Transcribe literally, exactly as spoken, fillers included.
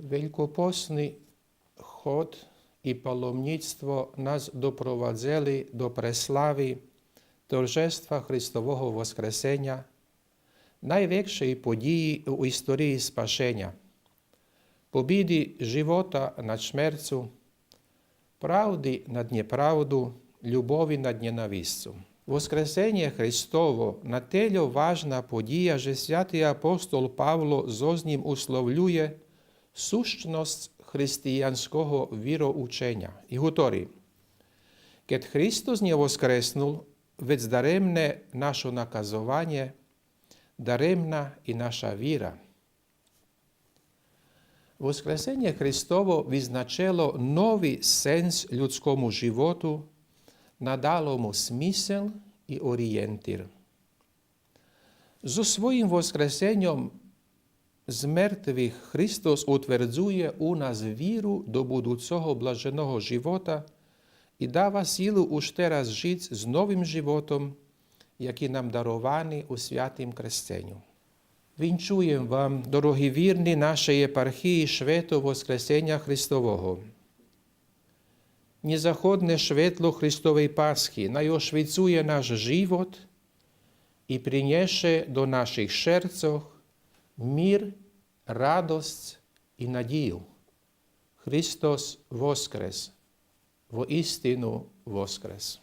Велькопосни ход и паломнїцтво нас допровадзели до преслави Торжества Христового Воскресеня, найвекшей подїї у историї спасеня, побиди живота над шмерцу, правди над нєправду, любови над нєнависцу. Воскресенє Христово на тельо важна подїя же святи апостол Павло зоз нїм условлює сущносц християнского вироученя. И гутори: Кед Христос нє воскреснул, вец даремне нашо наказованє, даремна и наша вира. Воскресенє Христово визначело нови сенс людскому животу, надало му смисел и ориєнтир. Зоз своїм воскресеньом з мертвих Христос утвердзує у нас виру до будуцого блаженого живота и дава силу уж тераз жиц з новим животом, яки нам даровани у святим кресценю. Винчуєм вам, дорогы вирни нашей єпархиї, швето Воскресеня Христового. Нєзаходне шветло Христовей Пасхи най ошвицує наш живот и принєше до наших шерцох мир, радосц и надїю. Христос воскрес! Воистину воскрес!